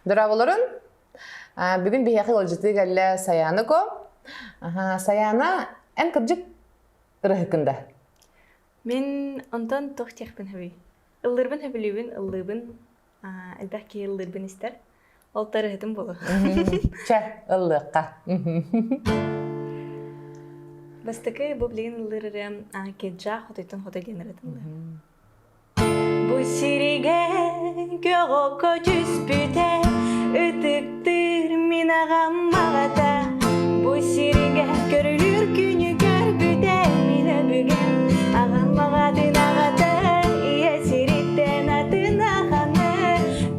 Дорооболорун. Бүгүн биһиэхэ ыалдьытыы кэллэ Саяна Ко. Саяна, эн кырдьык ырыһыккын да? Мин онтон туох диэхпин сөбүй? Ыллыырбын сөбүлүүбүн, ыллыыбын. Элбэх киһи ыллыырбын истэр. Ол тарыһытым буолуо. Чэ, ыллыахха. Бастакы бу билигин ыллыыр ырыам Кеджа хотойтон хотой диэн ырыатын ыллыыр. Бу сиригэ көҕөккө түспүтэ ытыктыыр мин аҕам аҕата Бу сиригэ көрүлүүр күнү көрбүтэ мин өбүгэм аҕам аҕатын аҕата ийэ сириттэн атын аханы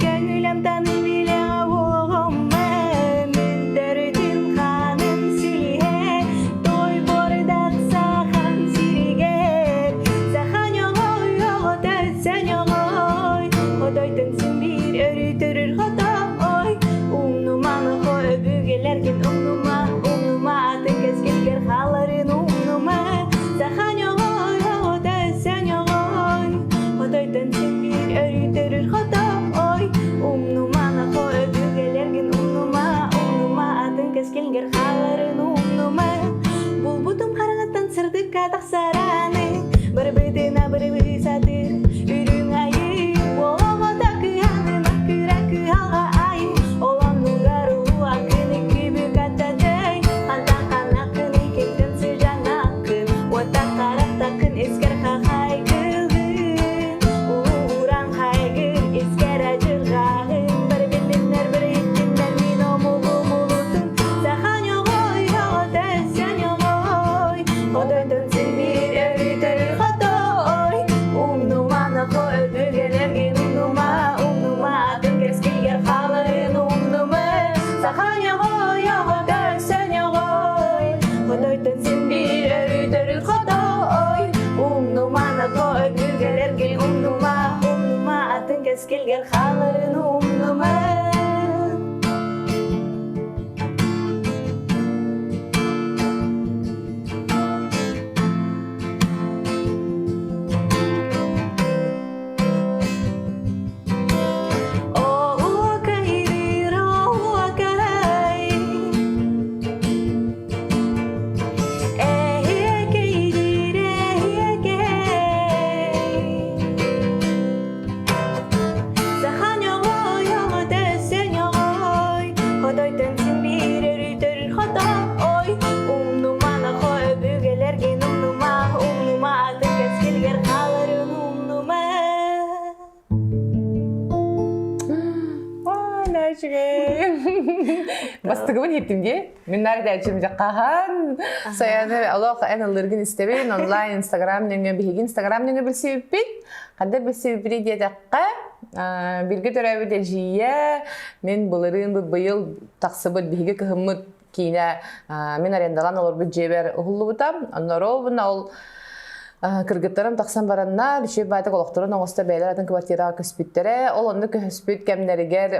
көҥүлэм таным билэҕэ уоҕумма мин төрүтүм хааным силиһэ той бордах сахан сиригэр Саха ньоҕой оҕото сэньоҕой Хотойтон син биир өрүтөрүр хотоой Умнуман хо өбүгэлэргин умнума Умнума атын кэскилгэр хааларын умнума Саха ньоҕой оҕото сэньоҕой Хотойтон син биир өрүтөрүр хотоой Умнуман хо өбүгэлэргин умнума Умнума атын кэскилгэр хааларын умнума Булбутум хараҥаттан сырдыкка тахсараны Барыбытына барыбы сатыыр үрүҥ айыы Олоҕото кыһаныма кыра кыһалҕа айыы Ол оннугар улуу акыны күбүк аттатай Хантан ханнакын кимтэн сыдьанаккын Уота харахтакын искэр хахай кылгын Улуу уран хайгыр искэр адьырҕаһын Бары биллиннэр бары иттиннэр мин омугум улутун Саха ньоҕой оҕото ньоҕой Хотойтон син биир өрүтэр хотой Умнумана хо өбүгэлэргин умнума Умнума атын кэскилгэр хааларын умнума Саха ньоҕой оҕото ньоҕой Хотойтон син биир өрүтэр хотой Умнумана хо өбүгэлэргин умнума Умнума атын кэскилгэр хааларын умнума Хотойтон син биир өрүтөр хотой Умнумана хо өбүгэлэргин умнума Умнума атын кэскилгэр хааларын умнума Ой, Бастыгыбын иһиттим дии. Мин наар этээччим дьэ хаһан Саяны олох эн ыллыыргын истэбин онлайн Инстаграм нөҥүө биһиги Инстаграм нөҥүө билсибиппит. Ханна билсибиппит диэтэххэ, биргэ төрөөбүт эдьиийэ мин былырыын быйыл тахсыбыт биһиги кыһыммыт киинэ мин арендалаан олорбут дьиэбэр уһуллубута. Онно ровно ол кыргыттарым тахсан бараннар, үчүгэй баайтак олохторун оҥосто бэйэлэр атын квартираҕа көспүттэрэ. Ол онно көһүспүт кэмнэригэр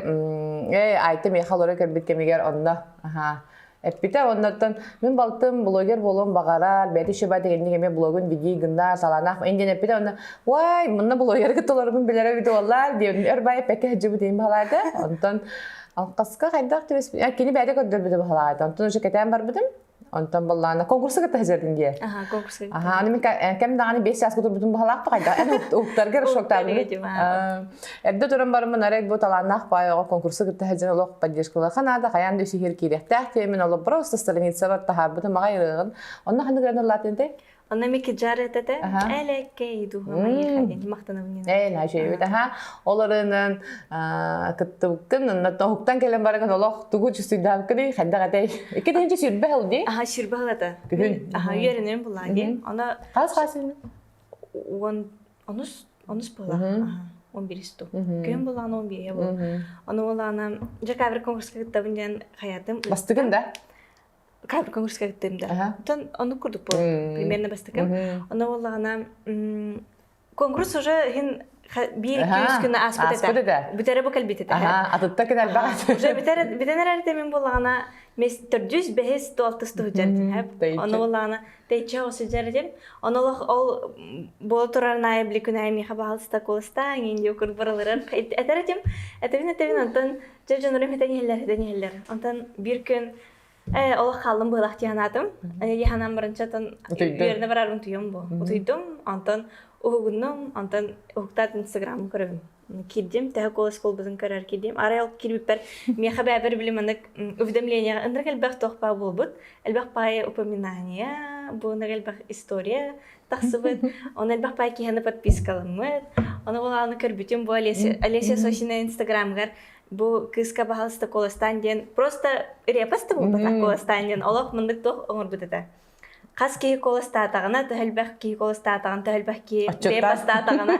э Айта миэхэ олоро кэлбит кэмигэр онно аха эппитэ. Оннуттан мин балтым блогер буолуон баҕарар, бэйэтэ үчүгэй баайтак инник эмиэ блогун видео гыннар, саланаах индиэн эппитэ. Онно уай, мунна блогеры кытта олорбун билэрэ эбит уоллар диэн өр бай эппэккэ сылдьыбыт иһин баһылаата. Онтон Алҕаска хайдах түбэспит кини бэйэтэ көрдөрбүтэ баһылаата. Онтон уже кэтээн барбытым. Онтон баллаана конкурса кытта сылдьардын диye. Аха, конкурса. Аха, аны мин кэм даҕаны 5 чааска турбутум баһылаах хайда. Эн уктаргар шоктаабыт. Эрдэ туран барыммын арай бу талааннаах баай оҕо конкурса кытта сылдьан олох поддержкалаха наада хайаан да үсүһүр киириэхтээх диэмин олох просто страницабар таһаарбытым аҕай ырыаҕын. Онно ханнык ырыаны ыллаатын те? Онно ми киджар этете элеккей духа махтанабын. Ээ, наачуйбут аха. Ол ырыанан кыттыбыккын, онно тоһуктан кэлэн барагын олох тугу чувствуйдаабыккыный, хайдах этэй? Икки тыһыынча сүрбэ сыл дии? Аха, сүрбэ сыл этэ. Күһүн. Аха, үөрэнэрим буллаа дии. Оно Хас хас уон онус онус буолла. Аха, он бирис ту. Күһүн буллаана он биэһэ буол. Ону буллаана дьэ кавер конкурска кыттабын диэн хаятым. Бастыгын да? Кавер конкурска кыттым да. Оттон оннук курдук буол. Примерно бастакым. Ону буоллаҕына конкурс уже иһин Биир үс күн ааспыт этэ. Бүтэрэ бу кэлбит этэ. Атытта күн элбэх. Уже бүтэр бүтэн эрэр мин буоллаҕына мес төрдүс бэһис туалтыс туһужар Ону буоллаҕына тэйчэ осужар диэн. Ону олох ол буола турар наайы били күн аайы миэхэ баһалыста куоластаа иҥин диэ кур барыларар этэр этим. Этэбин этэбин онтон дьэ дьонорум этэн иһэллэр этэн иһэллэр. Онтон биир күн Э, олох хааллым быһылах дии санаатым. Дии санаан баранча отон үөрэнэ барарбын утуйуом бу. Утуйдум, онтон уһугуннум, онтон уһуктаат инстаграмы көрөбүн. Киирдим, төһө куолас буолбутун көрөр киирдим. Арай ол киирбиппэр миэхэ бэйэбэр били маннык уведомление ынырык элбэх туох баа буолбут. Элбэх паайы упоминания, бу ынырык элбэх история тахсыбыт. Оны элбэх паай киһини подпискаламмыт. Оны булааны көрбүтүм бу Олеся, Олеся Сосина инстаграмыгар бу кыыска баһалыста куоластаан диэн просто репост буолбатах куоластаан диэн олох мындык туох оҥорбут этэ. Хас киһи куоластаатаҕына, төһө элбэх киһи куоластаатаҕына, төһө элбэх киһи репостаатаҕына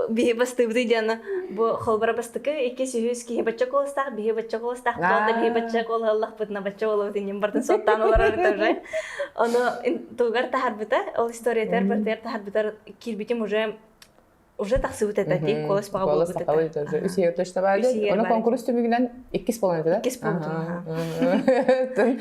биһи бастыыбытый диэн бу холбора бастакы иккис үһүс киһи бачча куоластаах, биһи бачча куоластаах, да биһи бачча куолаһаллахпытына бачча буолабыт иннин бартын суоттаан олорор уже. Ону тугар таһарбыта, ол историятыгар бартыгар таһарбытар киирбитим уже уже тахсыбыт этэ тик куолас баҕа буолбут этэ. Үс иһэр точно баар. Оны конкурс түмүгүнэн иккис буолан этэ да? Иккис буолбутум.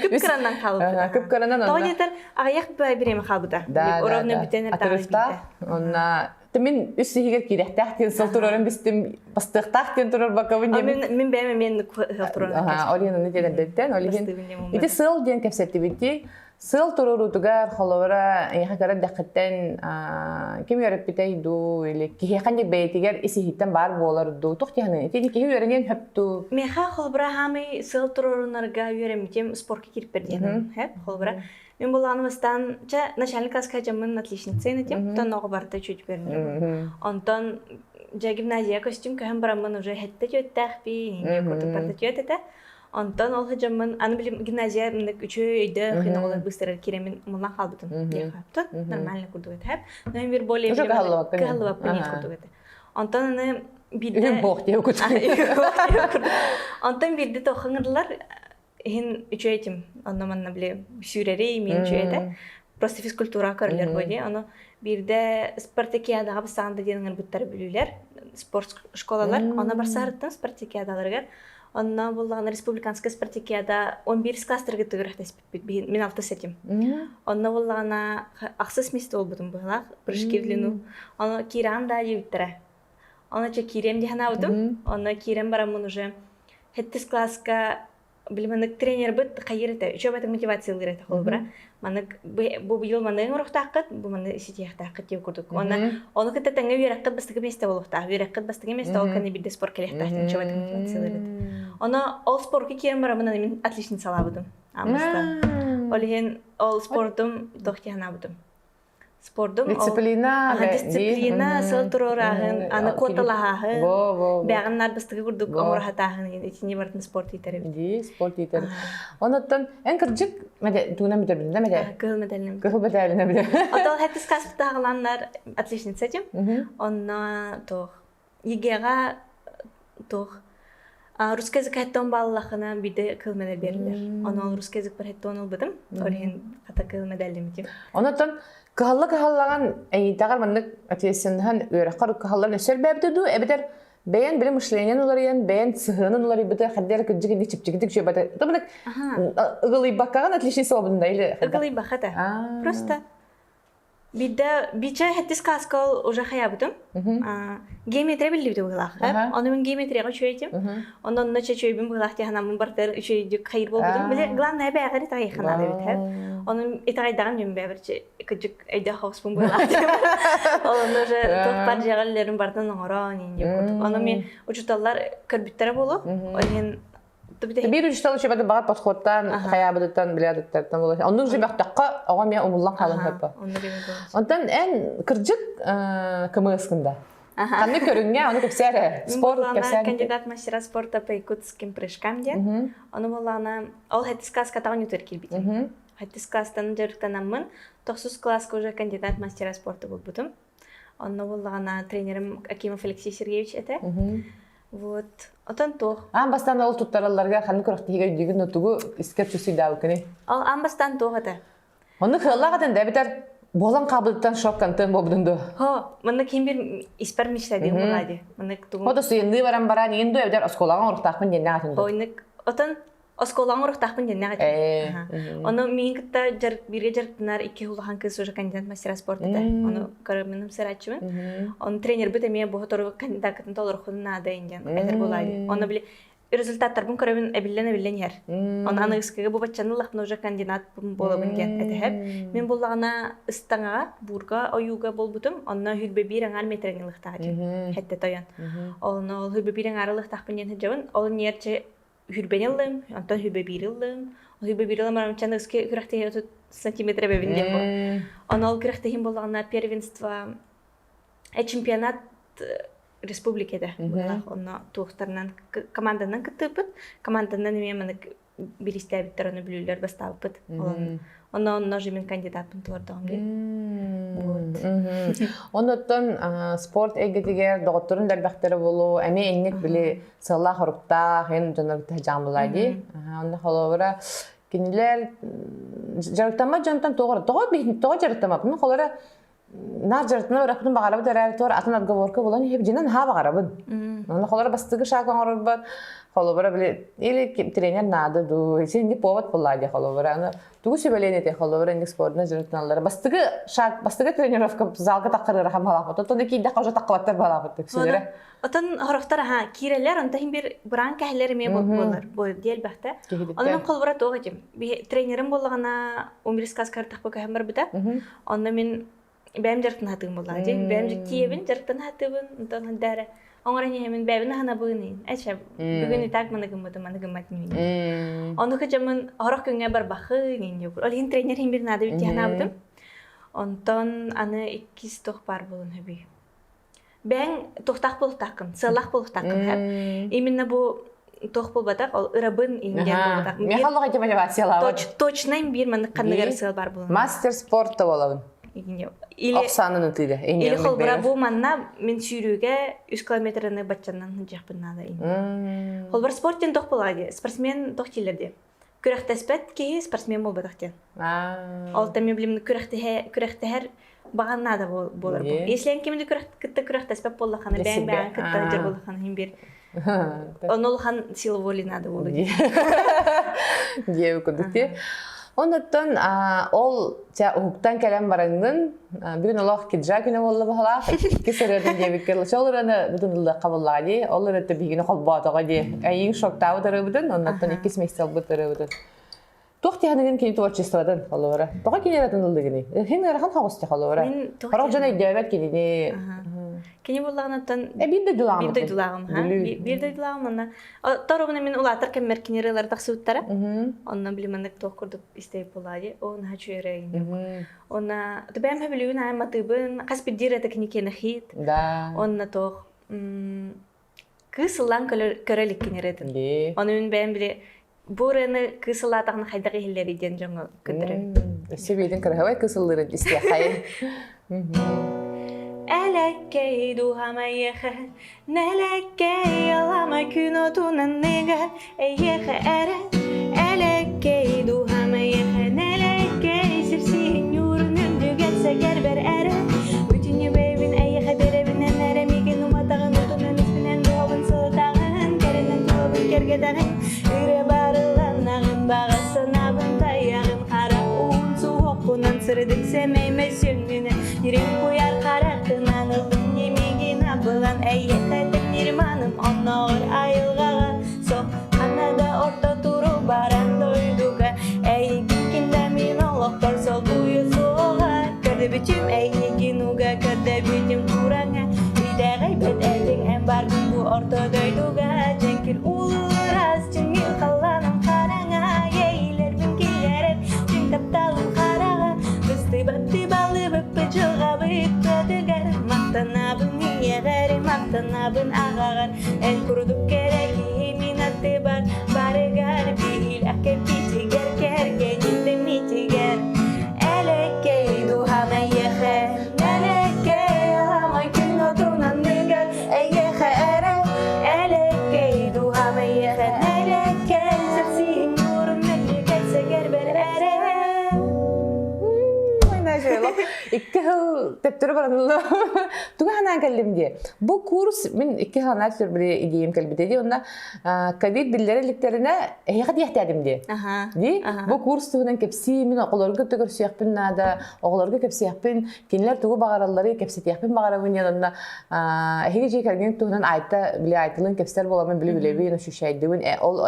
Кып кыранан хаалбыта. Кып кыранан Тоҕо диэтэр аҕыйах бириэмэ хаалбыта. Ровно бүтэн Атырыфтаах. Онна мин үс иһигэр киирэхтээх диэн сыл турарын бистим бастыахтаах диэн турар бакабын диэн. Мин бэйэм эмиэ сыл турарын. Ол иһин ону диэн эрдэттэн ол иһин ити сыл диэн кэпсэттибити Сыал туруоруутугар, холобура, эйиэхэ кыра эрдэххиттэн ким үөрэппитэй дуу или киһиэхэ инник бэйэтигэр ис-иһиттэн баар буолар дуу, туох диэхиний? Ити киһи үөрэниэн сөп дуу? Миэхэ холобура хаамый сыал туруорунарга үөрэммитим спорка киирпэр диэн хэп холобура мин булааны бастаан чэ начальный класска дьоммун отличница этим онтон оҕо барыта чуть көрүнүм онтон дьэ гимназия көстүм көһөн бараммын уже хэттэ түөттээхпин курдук барыта түөт этэ Онтон ол сылдьаммын, аны билим гимназия мындык үчүгэй өйдөөх хин оҕолор быстарар киирэмин муллан хаалбытым диэхэ. Тут нормально курдук этэ. Но мин более Уже кыһаллыбаккын. Кыһаллыбаппын диэн курдук этэ. Онтон аны биирдэ Үһүн буох диэ курдук. Онтон биирдэ тоххаҥырлар иһин үчүгэй этим. Онно манна били сүүрэри мин үчүгэй этэ. Просто физкультура көрүлэр бу дии. Ону биирдэ спартакиадаҕа бастаан да диэн ыҥырбыттар бүлүүлэр спорт школалар. Онно барсаарыттан спартакиадаларыгар Онно буллаҕына республиканскай спартакиада 11 класстарга төгүрөхтэспиппит. Мин алтыс этим. Онно буллаҕына ахсыс место буолбутум быһылаах прыжки в длину. Ону киирэн да диэбиттэрэ. Ону чэ киириэм дии санаабытым. Онно киирэн бараммын уже сэттис класска били маннык тренербит хайыр этэ үчүгэй байтык мотивациялыыр этэ холобура маннык бу быйыл манныгын оҥоруохтааххыт бу манны ситиэхтээххит диэн курдук уонна ону кытта тэҥҥэ үөрэххит бастакы миэстэ буолуохтаах үөрэххит бастакы миэстэ ол кэннэ биирдэ спорт кэлиэхтээх диэн үчүгэй мотивациялыыр этэ ону ол спорка киирэн бараммын мин отличницалаабытым ааммыстан ол иһин ол спортум туох дии санаабытым Спордум Дисциплина, дисциплина, сыл туруорааһын, аны куоталаһааһын, бэҕин нарбыстыгы курдук оҥоруһатааһын итини барытын спорт иитэр эбит. Дии, спорт иитэр. Онуттан эн кырдьык тугунан бүтэрбитин да мэтэ? Кыһыл медалинэн. Кыһыл медалинэн бүтэр. Отол хэттис каспытааҕыланнар отличница этим. Онно туох ЕГЭ-ҕа туох русский язык хэттон бааллахына биирдэ кыһыл медаль биэрэллэр. Ону ол русский язык хэттон ылбытым. Ол иһин хата кыһыл медаллимитим. Онотон кыһалла-кыһаллаҕан эйитэҕэр маннык ответственноһан үөрэххэр кыһаллан өссө элбээбитэ дуу эбэтэр бэйэн били мышлениен уларыйан бэйэн сыһыанын уларыйбыта хаддер кырдьык инник чэпчэкитик үчүгэйбэтэ тымнык ыгылыйбаккаҕын отличница буолбутун да или Ыгылыйбаха да. Просто Биирдэ бичэ хэттис кааска ол уже хайаабытым. Геометрия биллибитэ быһыылаах. Ону мин геометрияҕа үчүгэй этим. Онно онно чэ үчүгэйбин быһыылаах дии санааммын бартыгар үчүгэйдик хайыр буолбутум. Били главное бэйэҕэр итэҕэйиэххэ наада эбит һэ. Ону итэҕэйдэҕим дьүм бэйэбэр кырдьык өйдөөх соҕуспун быһыылаах диэн. Ол онно уже туох баар дьиэҕэ барытын оҥорон иин диэн курдук. Ону мин учууталлар көрбүттэрэ буолуо. Ол иһин Биир учуутал учебата баҕар подходтаан хайаабытыттан билээдыттартан буолар. Оннук же бөхтөххө оҕо эмиэ умуллан хаалан хөппө. Онтон эн кырдьык кымыыскында. Ханнык көрүҥҥэ ону кэпсээр спорт кэпсээр. Кандидат мастера спорта по якутским прыжкам диэн. Ону буоллаҕына ол хэттис класска таҕын үтөр киирбитим. Хэттис класстан дьарыктанаммын тохсус класска уже кандидат мастера спорта буолбутум. Онно буоллаҕына тренерим Акимов Алексей Сергеевич этэ. Вот. Отон туох. Аан бастаан ол туттаралларга ханнык күрэхтэһиигэ өйдүүгүн, но тугу искэр чувствуйдаабыккыный? Ол аан бастаан туох этэ? Онну кыаллаах этэн да эбэтэр Буолан хаалбытыттан шок контент буолбутун дуо? Хо, манна ким бир испэр мечтадиым буолаа Манна тугум Хото суенныы баран баран иин дуо эбэтэр оскуолаҕа оҥоруохтаахпын диэннээх этин дуо? Хойнук отон оскуолаҕа оҥоруохтаахпын диэннээх этим. Ону миин кытта бииргэ дьарыктанар икки улахан кыыс уже кандидат мастера спорта этэ. Ону көрөммүнүм сырааччыбын. Ону тренербит эмиэ бу сотору кандидаккытын толороххун наада диэн этэр буолаа Ону били результаттарбын көрөбүн эбиллэн-эбиллэн иһэр. Ону аныгыскыга бу баччаны ыллахпына уже кандидат буолабын диэн этэһэп. Мин буллаҕына ыстаҥаҕа, буурга ойууга буолбутум, онно хүрбэ биир аҥаар метрени ылыахтаах этим. Хэттэ тойон. Онно ол хүрбэ биир аҥаар ылыахтаахпын диэн сылдьабын. Ол ньиэрчэ хүрбэни ыллым, онтон хүрбэ биир ыллым. Ол хүрбэ биир ылым арамчан ыске күрэхтэһии 30 сантиметр эбэбин диэн бу. Ону ол күрэхтэһиим буоллаҕына первенство чемпионат республика этэ быһыылаах. Онно туохтарынан команданан кыттыыппыт. Команданан эмиэ манык биристээбиттэр, ону бүлүүлэр бастаабыппыт. Онно онно же мин кандидатпын толордоҕум дии. Вот. Онуттан спорт эйгэтигэр доҕотторун да элбэхтэрэ буолуо, эмиэ инник били сыаллаах-соруктаах эн дьоннор дьаамылаа дии. Онно холобура кинилэр дьарыктаммат дьонтон тоҕо тоҕо тоҕо дьарыктаммаппын холобура Наар дьарыктана барахпын баҕарабыт эрээри туор атын отговорка булан иһэбит дьинэн наһаа баҕарабын. Онно холобура бастакы шаг оҥорорбор холобура били или тренер наада дуу, син повод буллаа дии холобура. Аны тугу сүбэлиэн этэ холобура инник спордунан дьарыктаналлара. Бастакы шаг, бастакы тренировка залга таххарыара хамалаахпыт. Оттон киирдэххэ уже таххыбаттар балаахпыт үксүлэрэ. Отон хорохтор аха киирэллэр, онто иһин бир быраан кэһэлэр эмиэ буолар диэлбэхтэ. Онон мен холобура туох этим. Тренерим буоллаҕына умрискас картахпа көһөн барбыта. Онно мин бэйэм дьарыктан хатыым буоллаҕа дии. Бэйэм тиийэбин, дьарыктан хатыыбын, онтон хандаары оҥорон иһэмин бэйэбин аһанабын эчэ бүгүн и так маны гыммытым, маны гыммат ньүүнэ. Ону кыдьамын орох күҥҥэ барбахы нин Ол иһин тренер иһин бир наада бит ханаабытым. Онтон аны иккис туох баар буолун хөбүй. Бэйэҥ туохтаах буолуохтааххын, сыаллаах буолуохтааххын. Именно бу туох буолбатах, ол ырабын ингэн буолбатах. Михайлова мотивациялаабыт. Точно биир маннык ханныгар сыал бар буолан. Мастер спорта буолабын. Или Оксананы ытыыга. Или холбура бу манна мин сүүрүүгэ үс километраны баччаннан сылдьыахпын наада. Холбура спорт диэн тох буолаҕа дии. Спортсмен тох дииллэр дии. Күрэхтэспэт киһи спортсмен буолбатах диэн. Ол тэмми билим күрэхтэһэр баҕан наада буолар бу. Если эн кимди кытта күрэхтэспэт буоллаххына, бэйэҥ бэйэҥ кытта дьар буоллаххына иһин биир Онно улахан сила воли надо буолу дии. Диэби курдук дии. Онуттан ол ча уһуктан кэлэн бараҥҥын бүгүн олох киджа күнэ буолла баһалаах икки сырыатын диэбиккэ ол ырыаны бүтүн ыллыахха буоллаҕа дии ол ырыата биһигини холбоотоҕо дии эйиҥ шоктаабыт ырыабытын оннуттан иккис месяц ылбыт ырыабытын Туох тиһаныгын кини творчествотын холобура? Тоҕо кини ыратын ыллыгыный? Хин ыарахан хоҕусте холобура. Хорох дьон өйдөөбөт кинини. Кини буоллаҕынаттан биир дойдулааҕым. Биир дойдулааҕым, Биир дойдулааҕым онно. Торобуна мин улаатар кэммэр кини ырыалары тахсыбыттара. Онно били маннык туох курдук истэйип буолаа О, наһаа үчүгэй Онна бэйэм хөбүлүүбүн аайы матыыбын хас биирдии ырыата кини киэнэ хит. Да. Онно туох кыыс ыллаан көрө илик кини ырыатын. Ону мин бэйэм били Бу ырыаны кыыс ыллаатаҕына хайдах иһиллэрий диэн дьоҥҥо көрдөрөбүн. Өссө биирин кыраһабай кыыс ыллыырын истиэххэйин. Элэккэй дууһам эйиэхэ, нэлэккэй аламай күн отунан ыгар эйиэхэ эрэ. Элэккэй дууһам эйиэхэ, нэлэккэй сирсиһин ньуурун үрдүгэр сэгэрбэр эрэ. Бүтүннүү бэйэбин эйиэхэ биэрэбин эн эрэ миигин уматаҕын утунан испинэн дууһабын сылытаҕын кэрэнэн тулабын кэргэтэҕин Ыры барыланнаҕын баҕа санаабын тайаҕын хара уун суһуоххунан сырдык сэмэй мөссүөннүнэн Дириҥ куйаар хараххынан ыллын ньимигин абылан эйиэхэ тэҥнирманым оннооҕор айылҕаҕа суох ханна да орто туру баран дойдуга эйигин ким да мин олохпор солбуйу суоҕа көрдөбүтүм эйигин уга көрдөбүтүм кураҥа Итэҕэйбэт этиҥ эн баргын бу орто дойдуга дьэҥкир улуурас чиҥҥин халлааным хараҥа иэйиилэрбин киллэрэр дьиҥ тапталым хараҕа быстыбаттыы балыбыппыт дьылҕабыт тыатыгар махтанабын ийэҕэр махтанабын аҕаҕар эн курдук кэрэ киһи мин аттыбар барыгар биһилэх кэлбитигэр кэргэним дэммитигэр элэккэй дууһам эйиэхэ Элэккэй аламай күн отун анныгар эйиэхэ эрэ Элэккэй дууһам эйиэхэ элэккэй сэрсиһин ньуурун мэлдьи кэлсэгэрбэр эрэ. Икки сыл төптөрү баран тугу ханаан кэллим дии. Бу курс мин икки сыл анаа били идеям кэлбитэ дии. Онно ковид биллэрэ иликтэринэ эһиэхэ диэхтээдим дии. Дии бу курс туһунан кэпсии мин оҕолорго кытта көрсүөхпүн наада, оҕолорго кэпсиэхпин, кинилэр тугу баҕараллары кэпсэтиэхпин баҕарабын диэн онно эһиги дьиэ кэргэн туһунан айта били айтылын кэпсэр буоламмын били билэбин, ощущайдыбын ол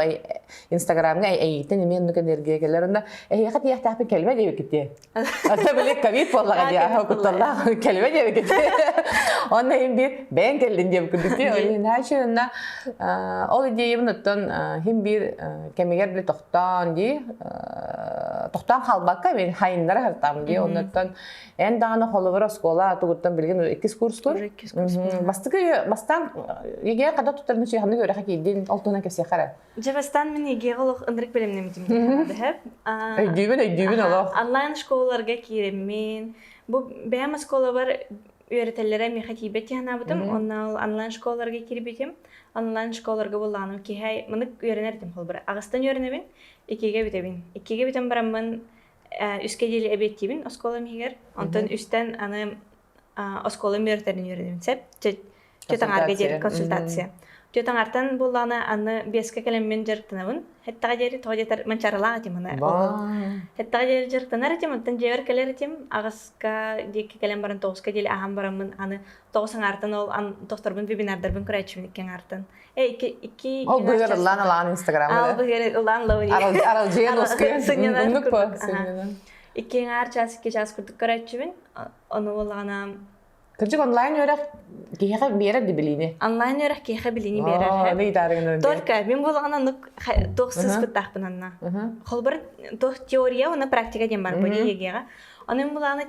Инстаграмҥа эйигиттэн эмиэ оннук энергия кэлэр онно эһиэхэ тиийиэхтээхпин кэлбэ диэбиккит Ата били ковид буоллаҕа дии кутталлаах кэлбэ диэбиккит онно иһин биир бэйэҥ кэллин диэбиккит иначе онно ол идеябын оттон иһин биир кэмигэр били тохтоон дии тохтоон хаалбакка мин хайыннара сартаам дии оннуттан эн даҕаны холобур оскуола тугуттан билигин иккис курскун бастакы бастаан ЕГЭ хада туттарын үчүгэй үөрэхэ киирдин ол туһунан кэпсиэххэ эрэ Дьэ бастаан мин ЕГЭ олох ынырык бэлэмнэммитим диэххэ Өйдүүбүн, өйдүүбүн олох. Онлайн школаларга киирэммин, бу бэйэм оскуолабар үөрэтэллэрэ миэхэ тиийбэт дии санаабытым. Онно ол онлайн школаларга киирбитим. Онлайн школаларга буоллаҕына киһи мынык үөрэнэр этим холобура. Аҕыстан үөрэнэбин, иккигэ бүтэбин. Иккигэ бүтэн бараммын үскэ диэри эбиэттиибин оскуолам иһигэр. Онтон үстэн аны оскуолам үөрэтэрин үөрэнэбин сөп. Түөрт аҥаарга диэри консультация. Түөрт аҥаартан буоллаҕына аны биэскэ кэлэммин дьарыктанабын. Хэттэҕэ диэри тоҕо диэтэр манчаарылаах этим аны. Хэттэҕэ диэри дьарыктанар этим, оттон дьиэбэр кэлэр этим. Аҕыска диэки кэлэн баран тоҕуска диэри аһан бараммын аны тоҕус аҥаартан ол тохторбун вебинардарбын көрөөччүбүн икки аҥаартан. Э икки икки Ол быһыгар ыллаан ылаан Инстаграмҥа. Ол быһыгар ыллаан лаури. Аралдьыйан ускуйан. Сынньанар курдук. Икки аҥаар час, икки час курдук көрөөччүбүн. Ону буоллаҕына Кырдьык онлайн үөрэх киһиэхэ биэрэр ди билиини. Онлайн үөрэх киһиэхэ билиини биэрэр. Только мин буолаҕына оннук туох сыыспыттаахпын анна. Холбор туох теория уонна практика диэн бар бу ЕГЭ-ҕэ. Ону мин буолаҕына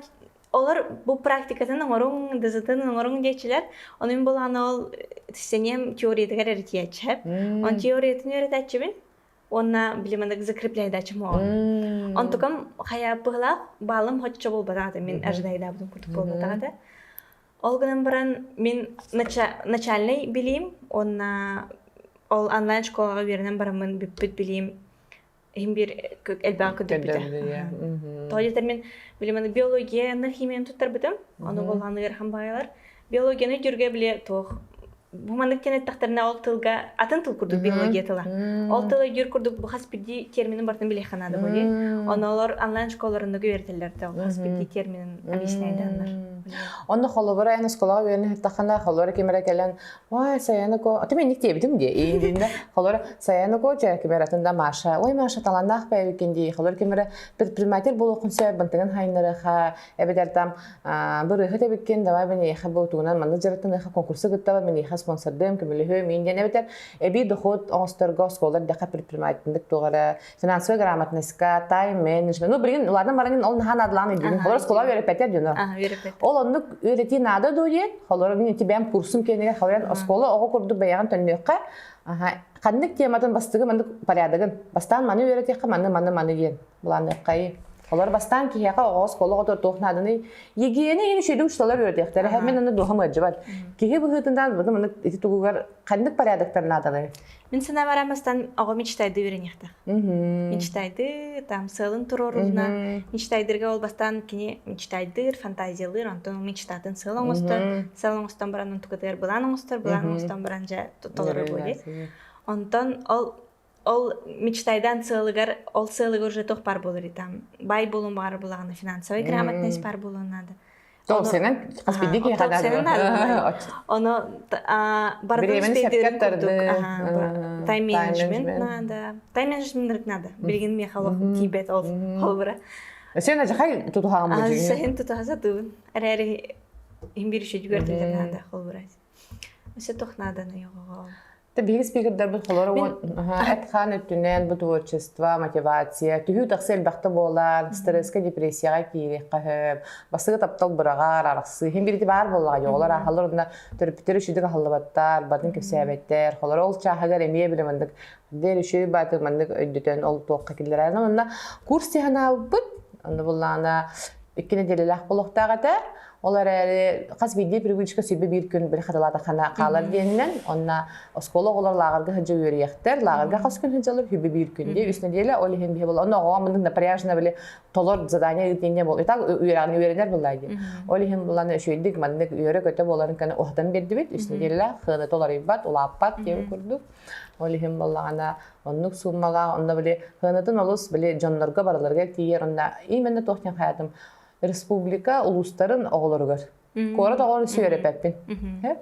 олор бу практикатын оҥоруҥ, дызытын оҥоруҥ диэччилэр. Ону мин буолаҕына ол сэниэм теориятыгар эрэ тиийээччи. Он теориятын үөрэтээччибин. Уонна били маннык закрепляйдааччым оҕо. Онтукам хайааппыһылаах баалым хоччо буолбатах этэ, мин ожидайдаабытым курдук буолбатах этэ. Ол гынан баран мин начальнай билиим уонна ол онлайн школаҕа үөрэнэн бараммын бүппүт билиим иһин биир элбэҕи көрдөрбүтэ. Тоҕо диэтэр мин били маны биологияны химияны туттарбытым, ону буоллаҕына ыарахан баайалар. Биологияны өйдүүргэ били туох бу маннык диэн эттэхтэринэ ол тылга атын тыл курдук биология тыла. Ол тыл өйдүүр курдук бу хас биирдии терминин барытын билиэххэ наада буолуо. Ону олор онлайн школаларында үөрэтэллэр да хас биирдии терминин объясняйдааннар. Онно холобура эн оскуолаҕа үөрэнэ сыттаххына холобура ким эрэ кэлэн ой Саяна ко аты мен диэбитим дии ииндиннэ холобура Саяна ко чэ ким эрэ атын да Маша ой Маша талааннаах бэйэбиккин дии холобура ким эрэ предприниматель буолуоххун сөп бантыгын хайыннарыха эбэтэр там бырыһыт эбиккин давай мин бу тугунан маннык дьарыктаныаха конкурсу кыттаба миниэхэ спонсордыам көмөлөһүөм мин диэн эбэтэр эбии доход оҥосторго оскуолар дэхэ предпринимательдик туох эрэ финансовая грамотностька тайм менеджмент ну билигин ладно баран ол наһаа наадалаан өйдүүгүн холор оскуола үөрэппэтэр дьоно ол оннук үөрэтии наада дуу диэн холор мин ити бэйэм курсум киэнигэр холорон оскуола оҕо курдук бэйэҕин төннүөххэ ханнык тематын бастыгы маннык порядогын бастаан маны үөрэтиэххэ маны маны маны диэн былаанныаххайы. Олор бастаан киһиэхэ оҕо оскуола оҕотугар туох нааданый? Гигиена иһин үчүгэйдик учууталлар үөрэтиэхтэрэ. Һэ мин аны дууһам ыалдьыбат. Киһи быһыытынан бу маннык ити тугугар ханнык порядоктар наадалай? Мин санаабар бастан оҕо мечтайды үөрэниэхтээх. Мечтайды, там сыалын туруорулна. Мечтайдырга ол бастаан кини мечтайдыр, фантазиялыыр, онтон мечтатын сыал оҥостор, сыал оҥостон баран онтукатыгар былаан оҥостор, былаан оҥостон баран дьэ толорор буолуо. Онтон ол ол мечтайдан сыалыгар ол сыалыгар уже туох бар буолар там бай буолуон баҕарар булаҕына финансовый грамотность бар буолуон надо. Тоқсенен хас биирдии киһиэхэ наада. Ону барытын курдук тайм-менеджмент надо. Тайм-менеджмент надо. Билигин миэхэ олох тиийбэт ол холобура. Сен ажахай тутуһаҕын бу Сен тутуһа сатыыбын. Эрээри иһин биир үчүгэй түгэр надо холобура. Өссө туох нааданы оҕоҕо. Биһиги спикердэрбит холоро эт-хаан өттүнэн бу творчество, мотивация, түһүү тахса элбэхтэ буолар, стресскэ, депрессияҕа киириэххэ сөп, бастакы таптал быраҕар, арахсыы. Иһин биирити баар буоллаҕа, оҕолор аахаллар уонна төрөппүттэр үчүгдүк аһыллыбаттар, барын кэпсээбэттэр. Холоро ол чааһыгар эмиэ били маннык дээр үчүгэй бааты маннык өйдөтөн ол туохха киллэрэр. Онно курс тиһанаабыппыт, онно буллаана икки нэдиэлэлээх буолуохтаах этэ. Ол эрээри хас биирдии привычка 21 күн били хатылаатаххына хаалар диэнинэн, онно оскуола оҕолор лааҕырга сылдьа үөрүйэхтэр, лааҕырга хас күн сылдьаллар 21 күн дии, үс нэдиэлэ, ол иһин биһи була, онно оҕоҕо мындык напряжно били толор задание ыытыынньа бол, итак үөрэҕин үөрэнэр буллаа дии. Ол иһин булан үчүгэйдик маннык үөрэ-көтө буоларын кэннэ уһатан биэрдибит, үс нэдиэлэ хыаны толоруйбат, улааппат диэн курдук. Ол иһин буоллаҕына оннук сууммалаах, онно били хыанатын олус били дьоннорго барыларыгар тиийэр, онно именно туох диэн хайатым республика улуустарын оҕолоругар. Куорат оҕолорун сүөрэпэппин.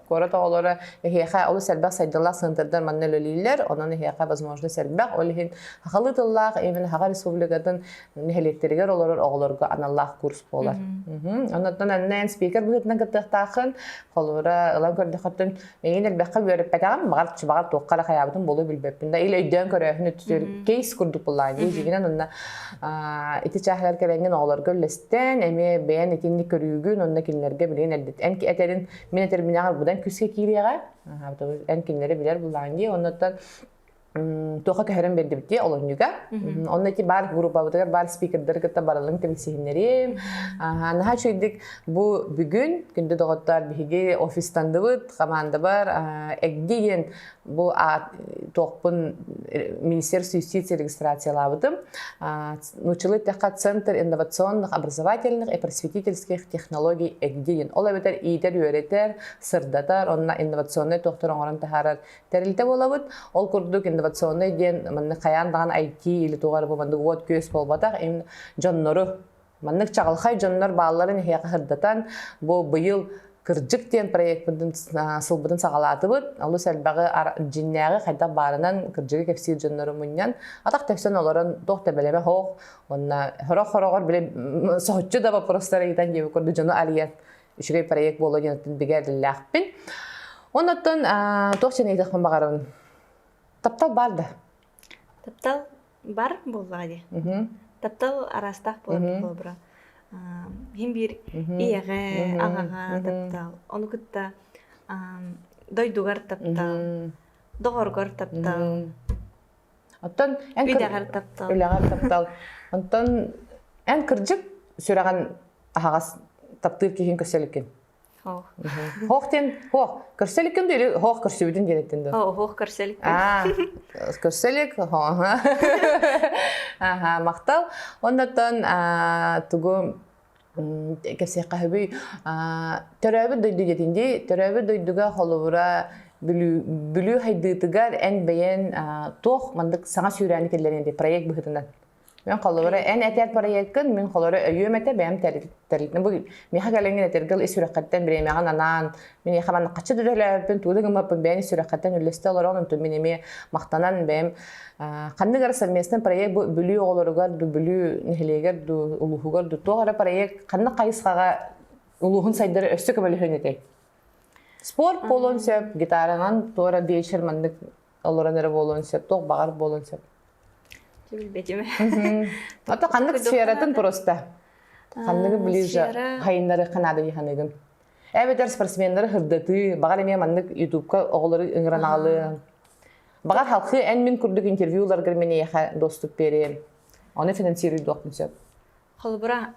Куорат оҕолоро эһиэхэ олус элбэх сайдыылаах сыантырдар манна үлэлииллэр, онон эһиэхэ возможность элбэх. Ол иһин сахалыы тыллаах именно Саха Республикатын нэһилиэктэригэр олорор оҕолорго аналлаах курс буолар. Оннуттан анна эн спикер быһыытынан кыттыахтааххын, холобура ылан көрдөхөттөн Миигин элбэххэ үөрэппэтэҕим, баҕар баҕар туохха эрэ хайаабытым буолуо билбэппин да, или өйдөөн көрөөһүн өттүтүгэр кейс курдук буллаан дии, дьиҥинэн онно ити чааһыгар кэлэҥҥин оҕолорго үллэстэн, эмиэ бэйэн итинник көрүүгүн, онно кинилэргэ билигин эрдит эн этэрин, мин этэрбинээҕэр быдан күүскэ киириэҕэ, эн кинилэри билэр буллаан дии, оннуттан туохха көһөрөн биэрдибит дии олунньуга. Онно ити баар группабытыгар баар спикердары кытта барылын билсиһиннэриим. Наһаа үчүгэйдик бу бүгүн күндү доҕоттор биһиги офистандыбыт командабар эгди диэн бу туохпун Министерство юстиции регистрациялаабытым. Нууччалыы эттэххэ Центр инновационных, образовательных и просветительских технологий эгди диэн. Ол эбэтэр иитэр-үөрэтэр, сырдатар, онно инновационнай туохтар оҥорон таһаарар тэрилтэ буолабыт. Ол курдук инновационнай диэн маннык хайаан даҕаны IT или туох эрэ бу маннык уот-күөс буолбатах, им дьоннору маннык чаҕылхай дьоннор баалларын эһиэхэ сырдатан бу быйыл кырдьык диэн проекпытын сылбытын саҕалаатыбыт. Олус элбэҕи дьиннээҕи хайдах баарынан кырдьыгы кэпсиир дьоннору мунньан атах тэпсэн олорон туох да бэлэмэ суох уонна сорох-хороҕор били соһуччу да вопростары ыйытан диэбит курдук дьону арыйан үчүгэй проект буолуо диэн бигэ эрэллээхпин. Оннуттан туох дьэн ыйытыахпын баҕарабын? Таптал баар да? Таптал бар буоллаҕа дии. Таптал араастаах буолар буолбура. Хин биир ийэҕэ, аҕаҕа таптал, ону кытта дойдугар таптал, доҕоргор таптал. Оттон эн Үлэҕэр таптал. Үлэҕэр таптал. Онтон эн кырдьык сүрэҕин аһаҕас таптыыр киһин көрсө иликкин. Хоох. Хоох диэн хоох көрсө иликкин дуу или хоох көрсүбүтүн диэн эттин дуу? Хоох көрсө иликпин. Аа, көрсө илик, Аха, махтал. Оннотон тугу кэпсиэххэ сөбүй төрөөбүт дойду диэтин дии төрөөбүт дойдуга холобура Бүлүү хайдыытыгар эн бэйэн туох маннык саҥа сүүрээни киллэрин дии проект быһыытынан мен холобура эн этэр проеккын мин холобура өйүөм этэ бэйэм тэрилтэн бу миэхэ кэлэҥҥин этэргэл ис сүрэххиттэн бириэмэҕин анаан мин эйиэхэ манна хаччы да төлөөбүппүн тугу да гыммаппын бэйэн ис сүрэххиттэн үллэстэ олорон онтон мин эмиэ махтанан бэйэм Ханнык эрэ совместный проект бу Бүлүү оҕолоругар ду Бүлүү нэһилиэгэр ду улууһугар ду туох эрэ проект ханнык хайысхаҕа улууһун сайдара өссө көмөлөһүөн этэй? Спорт буолуон сөп, гитаранан туора вечер маннык олорон эрэ буолуон сөп, туох баҕар буолуон сөп. Билбэтим. Ото ханнык сфератын просто? Ханныгы ближе хайыннары ханаада дии Эбэтэр спортсменнары хырдатыы, баҕар эмиэ маннык ютубка оҕолору ыҥыран аҕалыы. Баҕар халхыы эн мин курдук интервьюларгар мин эйиэхэ доступ биэриэм. Ону финансируйдуохпун сөп. Холобура,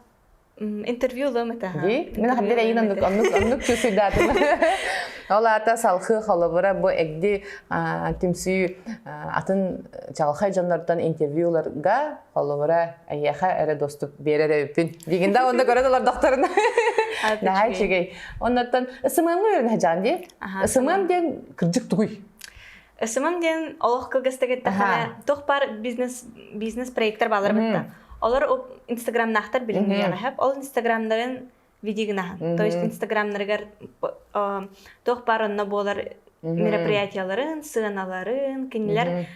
интервью ылыам этэ. Дии? Мин хаддыр эйин оннук оннук оннук чувствуйдаатым. Ол аата салхыы холобура бу эгди түмсүү атын чаҕылхай дьоннортон интервьюларга холобура эйиэхэ эрэ доступ биэрэр эбиппин. Дигин да онно көрөн олордохторуна. Наһаа үчүгэй. Оннуттан СММ-ҥа үөрэнэ сылдьаҕын дии? СММ диэн кырдьык тугуй? СММ диэн олох кылгастык эттэххинэ туох баар бизнес бизнес проекттар баалар бытта. Олор инстаграмнаахтар билиҥҥи Ол инстаграмнарын видигнаһан. То есть инстаграмнарыгар туох баар онно буолар мероприятияларын, сыаналарын, кинилэр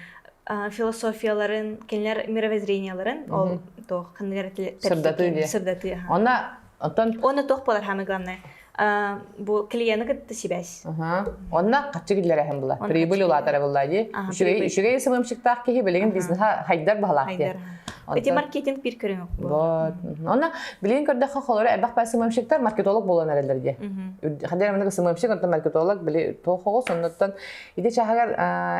философияларын, кинилэр мировоззренияларын ол туох ханныгар сырдатыы сырдатыы. Онно оттон Онно туох буолар самое главное бу клиены кытта сибээс. Онно хаччы киллэрэһин була. Прибыль улаатара була дии. Үчүгэй үчүгэй сымымчыктаах киһи билигин бизнеһа хайдар баһалаах диye. Эти маркетинг бир көрүҥ Вот. Онно билигин көрдөххө холоро элбэх бай сымымчыктар маркетолог буолан эрэллэр дии. Хадер маннык сымымчык онтон маркетолог били туох оҕус оннуттан ити чааһыгар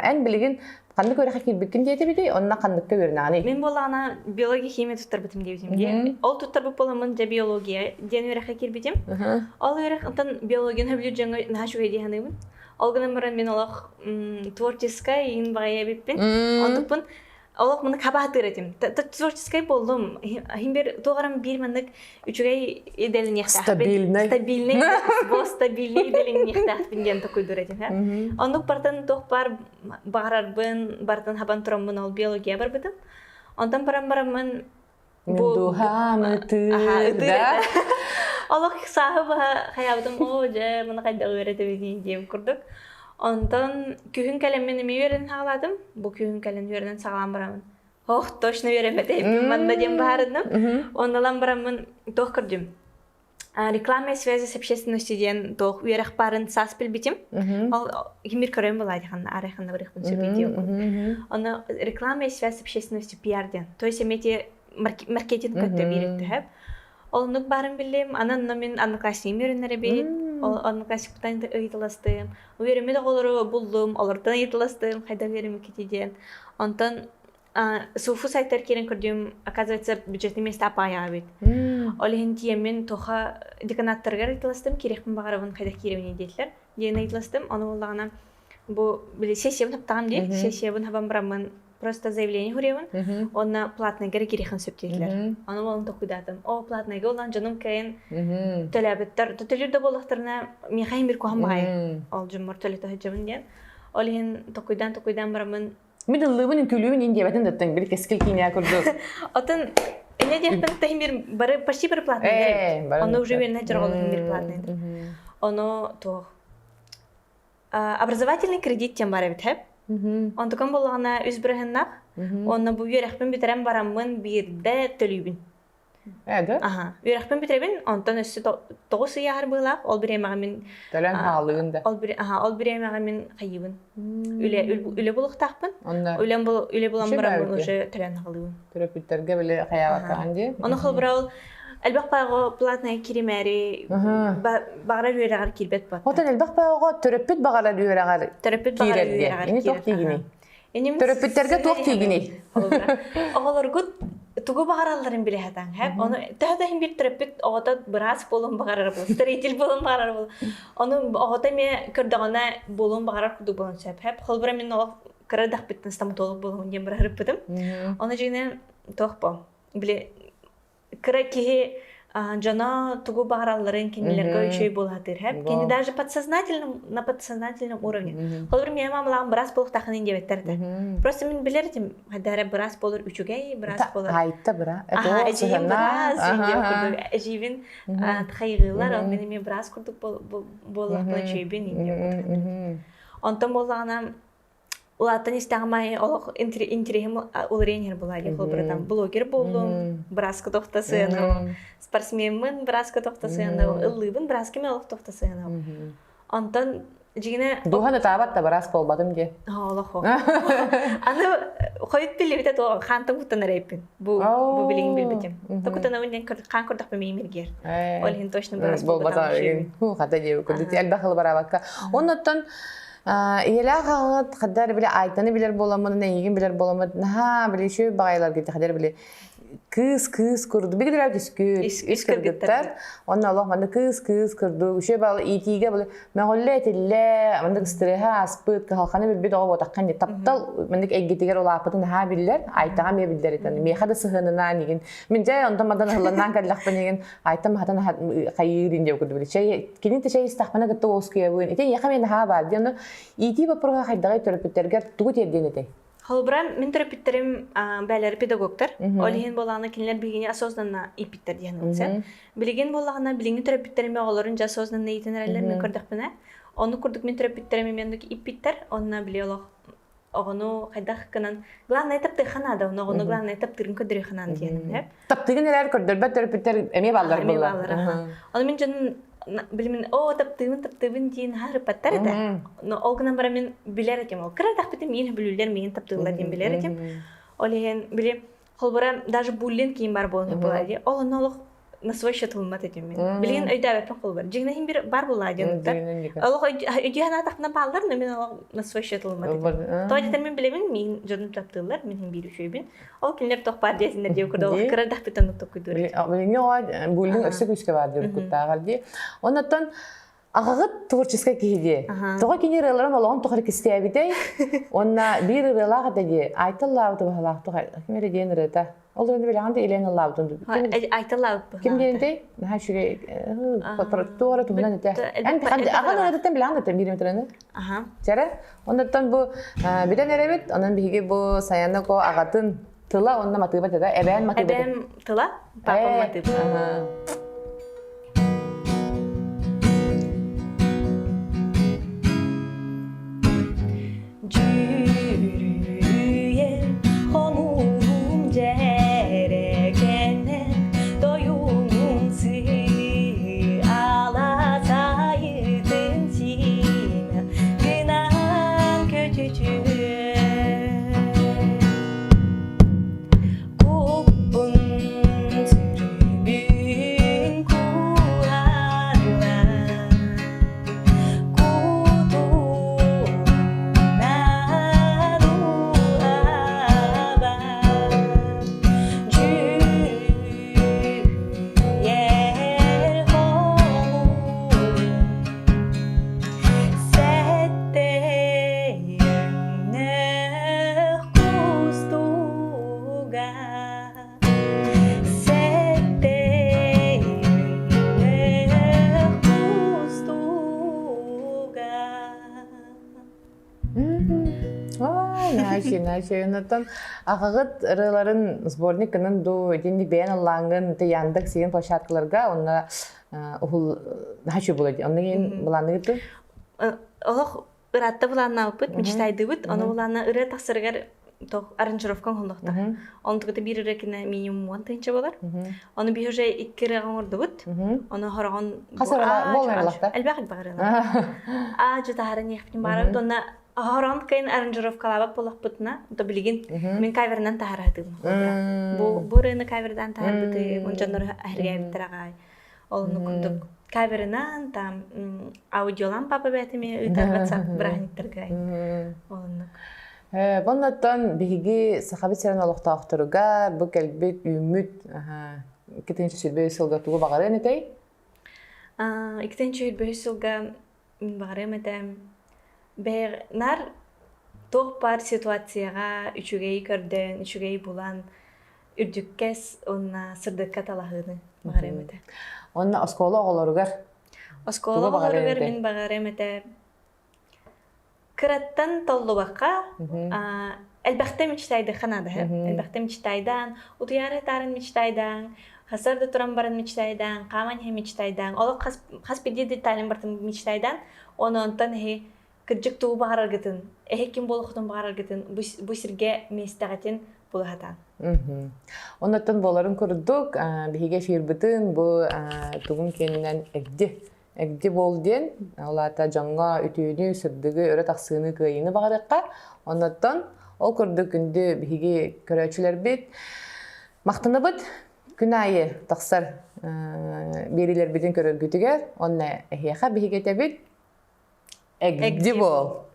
эн билигин Ханнык үөрэххэ киирбиккин диэтибитий, онно ханныкка үөрэнэҕиний? Мин буоллаҕына биология, химия туттарбытым диэбитим дии. Ол туттарбыт буоламмын дьэ биология диэн үөрэххэ киирбитим. Ол үөрэх онтон биологияны сөбүлүүр дьоҥҥо наһаа үчүгэй дии саныыбын. Ол гынан баран мин олох творческай иин баҕайы эбиппин. Онтукпун олох маны хабаатыыр этим. Творческай буоллум. Иһин бир туох эрэ биир маннык үчүгэй идэлиниэхтээхпин. Стабильный. Стабильный, бо стабильный идэлиниэхтээхпин диэн токуйдуур этим. Оннук бартан туох баар баҕарарбын барытын хабан тураммын ол биология барбытым. Онтон баран бараммын бу дууһам ытыыр да олох сааһы баһа хайаабытым оо дьэ маны хайдах үөрэтэбиний диэм курдук. Онтон күһүн кэлэммин эмиэ үөрэнэн саҕалаатым. Бу күһүн кэлэн үөрэнэн саҕалаан бараммын. Ох, точно үөрэммэтэйбин манна диэн баһаарынным. Оннолон бараммын туох көрдүм. Реклама и связи с общественностью диэн туох үөрэх баарын саас билбитим. Ол кимир көрөм была ханна арай ханна барыахпын сөп диэн. Ону реклама и связь с общественностью пиар диэн. То есть эмети маркетинг көттө биир төһөп. Ол оннук баарын биллим. Анан мин одноклассникым үөрэнэр эбит. Ол одноклассникпытан ыйыталастым. Үөрэммит оҕолору буллум, олортон ыйыталастым, хайдах үөрэммиккитий диэн. Онтон СУФУ сайтар киирэн көрдүм, оказывается, бюджетный место апаайаҕа эбит. Ол иһин тиэммин тоха деканаттарыгар ыйыталастым, киириэхпин баҕарабын, хайдах киирэбиний диэтилэр. Диэн ыйыталастым, ону буоллаҕына бу били сессиябын хаптаҕым дии, сессиябын хабан бараммын просто заявление хуруйабын, уонна платныйга эрэ киириэххин сөп диэтилэр. Ону буолан толкуйдаатым. О, платныйга улаан дьонум кэлэн төлөөбүттэр, төлүүр да буоллахтарына, миэхэ иһин бир куһаҕан баҕайы. Ол дьоммор төлөтө сылдьабын диэн. Ол иһин толкуйдаан-толкуйдаан бараммын Мин ыллыыбын, үҥкүүлүүбүн иин диэбэтин да оттон били кэскил киинэ курдук. Отон инньэ диэхпин таһым бир бары почти бары платный Ону уже үөрэнэ дьорҕолотун бир платный. Ону туох образовательный кредит диэн бар эбит хэп. Онтукан буоллаҕына үс бырыһыннах. Онно бу үөрэхпин бүтэрэн бараммын биирдэ төлүүбүн. Ээ да? Аха. Үөрэхпин бүтэрэбин, онтон өссө 9 ый ааһар быһыылаах. Ол бириэмэҕэ мин Төлөөн хаалыгын да. Ол бири аха, ол бириэмэҕэ мин хайыыбын. Үлэ үлэ булуохтаахпын. Онно Үлэм бул үлэ булан Үчүгэй бараммын баайбыт уже төлөөн хаалыыбын. Төрөппүттэргэ били хайаабаккаҕын дии. Ону холобура ол элбэх баҕа платная киримээри баҕарар үөрэҕэр киирбэт буолта. Отон элбэх баҕа төрөппүт баҕарар үөрэҕэр Төрөппүт баҕарар киирэр диэн. үөрэҕэр Ини туох киирэр. тиигиний? Иним Төрөппүттэргэ туох тиигиний? Оҕолоргут тугу баҕаралларын билэ сатаан, хэп. Ону төһө да иһин биир төрөппүт оҕото быраас буолуон баҕарар буолуо, строитель буолуон баҕарар буолуо. Ону оҕото эмиэ көрдөҕүнэ буолуон баҕарар курдук буолуон сөп, хэп. Холобура мин олох кыра эрдэхпиттэн стоматолог буолуом диэн быраһырыппытым. Ону дьиҥинэн туох бо били кыра киһи дьоно тугу баҕаралларын кинилэргэ үчүгэй буолаатыыр хэп кини даже подсознательном на подсознательном уровне холобур миэхэ маамалаҕым быраас буолуохтааххын диэбэттэр этэ просто мин билэр этим хайда эрэ быраас буолар үчүгэй быраас буолар айта быра эдьиийим быраас эдьиийбин хайгыылар ол мин эмиэ быраас курдук буоллахпына үчүгэйбин онтон буоллаҕына улаатан истэҕим аайы олох интириэһим уларыйан иһэр буолаа дии холобура там блогер буоллум бырааска тохто сыанабын спортсмеммын бырааска тохто сыанабын ыллыыбын бырааска мен олох тохто сыанабын онтон дьиҥинэ Дуһан ытаабат да быраас буолбатым диэ. Олох Аны хойут биллибитэ то хаантан куттан эрэйпин. Бу бу билигин билбитим. Токутанабын диэн хаан көрдөхпүн миим иргиэр. Ол иһин точно быраас буолбатах. Хата диэбит курдук элбэх ылы бараабакка. Оннуттан Ийэлээх аҕаҕыт хаддар били Айтаны билэр буоламмын, эйигин билэр буоламмыт наһаа били үчүгэй баҕайыларгыт хаддар били кыыс кыыс курдук били билэр үскүт үс кыргыттар онно олох манна кыыс кыыс курдук үчүгэй баҕалы иитиигэ били мөҕүллэ этиллэ маннык ыстырыһа ааспыт кыһалҕаны билбит оҕо буотаххын таптал маннык эйгэтигэр улааппытын наһаа биллэр Айтаҕа эмиэ биллэр этэн миэхэ да сыһыанынаан игин мин дьэ онтон мадан ыһылланнаан кэллэхпин игин Айта маһатан хайыыр диэн курдук чэй кини чэй истэхпинэ кытта уоскуйабын ити эйиэхэ мен наһаа баар диэн иитии боппуруоһа хайдаҕый төрөппүттэргэр тугу тиэрдиэн этэй Холобура, мин төрөппүттэрим бээлэри педагогтар. Ол иһин буоллаҕына кинилэр биһигини осознанно ииппиттэр диэн ылсан. Билигин буоллаҕына билиҥҥи төрөппүттэрим оҕолорун дьэ осознанно иитэн эрэллэр мин көрдөхпүнэ. Ону курдук мин төрөппүттэрим эмиэ оннук ииппиттэр. Онно били олох оҕону хайдах гынан главное таптыахха наада ону оҕону главное таптыырын көрдөрүөххэ наада диэн таптыгын эрээр көрдөрбөт төрөппүттэр эмиэ бааллар эмиэ бааллар ону мин дьонум билимин оо таптыыбын таптыыбын диэн харыппаттар этэ но ол гынан баран мин билэр этим ол кыра эрдэхпитин миин бүлүүлэр миин таптыыллар диэн билэр этим ол иһин били холбура даже буллинг киин бар буолан буолар дии ол онно олох. на свой счет ылыммат этим мин. Билигин өйдөөбөппүн холбор. Дьиҥнэ иһин бир бар булаа диэн Олох өйдүү санаатахпына бааллар, но мин олох на свой счет ылыммат этим. Тоҕо диэтэр мин билэбин, миин дьонум таптыыллар, мин иһин биир үчүгэйбин. Ол кинилэр туох баар диэсиннэр диэн курдук олох кыра эрдэхпиттэн токкуйдуур этим. Билиҥҥи оҕо буллинг өссө күүскэ баар диир куттааҕар дии. Оннуттан аҕаҕыт творческай киһи дии. Тоҕо кини ырыаларын олоҕун тухары кистээбитэй? Уонна биир ырыалаах этэ дии. Айталлаабыты баһалаах туха ким эрэ диэн ырыата. Ол ырыаны билэҕин да илээн ыллаабытын. Айталлаабыт Ким диэнтэй? Наһаа үчүгэй туох эрэ туһунан этэ. Эн аҕан ырыатыттан билэҕин да биир ырыаны? Аха. Чэрэ. Оннуттан бу бүтэн эрэбит. Онон биһиги бу Саяна Ко аҕатын тыла онно матыыба тыла эбээн матыыба. Эбээм тыла, папам матыыба. Дьүрүйэн хомуһум дьэрэкэнэ тойугун сыала сайытын сиимэ гынан көтүтүө Куппун сүрүбүн куһарла Кутуна дууһаба Дьүрүйэр хомуһум Сэттэйэҥнээх кустуга Сэттэйэҥнээх кустуга Наачи, наачи. Онтон аҕаҕыт ырыаларын сборник гынан дуу, итинник бэйэн ыллааҥҥын ты Яндекс деген площадкаларга онно уһул наачи була дии. Онно иһин былаанныгыт Олох ыраатта былааннаабыппыт, мечтайдыыбыт. Ону былаана ырыа тахсарыгар тох аранжировкаҥ холлохтор. Онтуката биир ырыа кинэ минимум 10 тыһыынча болар. Ону биһи уже икки ырыаҕа оҥордубут. Ону хороҕон Хас ырыа буолар ылахта? Элбэх элбэх ырыалар. Аа жутаһарын иэхпитин баарабыт. Онно хороҕон кыйын аранжировкалаабат буоллахпытына, то билигин мин каверынан таһараһытыым. Бу бу ырыаны кавердан таһарбыты, он дьоннор аһыргээбиттэр аҕай. Ол курдук каверынан там аудиолан папа бээтими ыытар WhatsApp бырааһынньыктарга олоннук. Оннуттан биһиги Сахабыт сирин олохтоохторугар бу кэлбит үүммүт 2023 сылга тугу баҕарыан этэй? 2023 сылга баҕарыам этэ наар туох баар ситуацияҕа үчүгэйи көрдөөн, үчүгэйи булан үрдүккэс уонна сырдыкка талаһыыны баҕарыам этэ. Онно оскуола оҕолоругар Оскуола оҕолоругар мин баҕарыам этэ кыраттан толлубакка элбэхтэ мечтайдыхха наада элбэхтэ мечтайдаан утуйаары таарын мечтайдаан хасар да туран баран мечтайдаан хааман иһэ мечтайдаан олох хас хас биирдии деталин бартын мечтайдаан оны онтон эһи кырдьык тугу баҕараргытын эһи ким буолуоххутун баҕараргытын бу сиргэ миэстэҕитин булаһатаан Оннуттан буоларын курдук биһиги эфирбытын бу тугун киэнинэн эгди эгди буол диэн ол аата дьоҥҥо үтүөнү сырдыгы өрө тахсыыны кыайыыны баҕарыахха оннуттан ол курдук күндү биһиги көрөөччүлэрбит махтанабыт күн аайы тахсар биэриилэрбитин көрөргүтүгэр онно эһиэхэ биһиги этэбит эгди буол.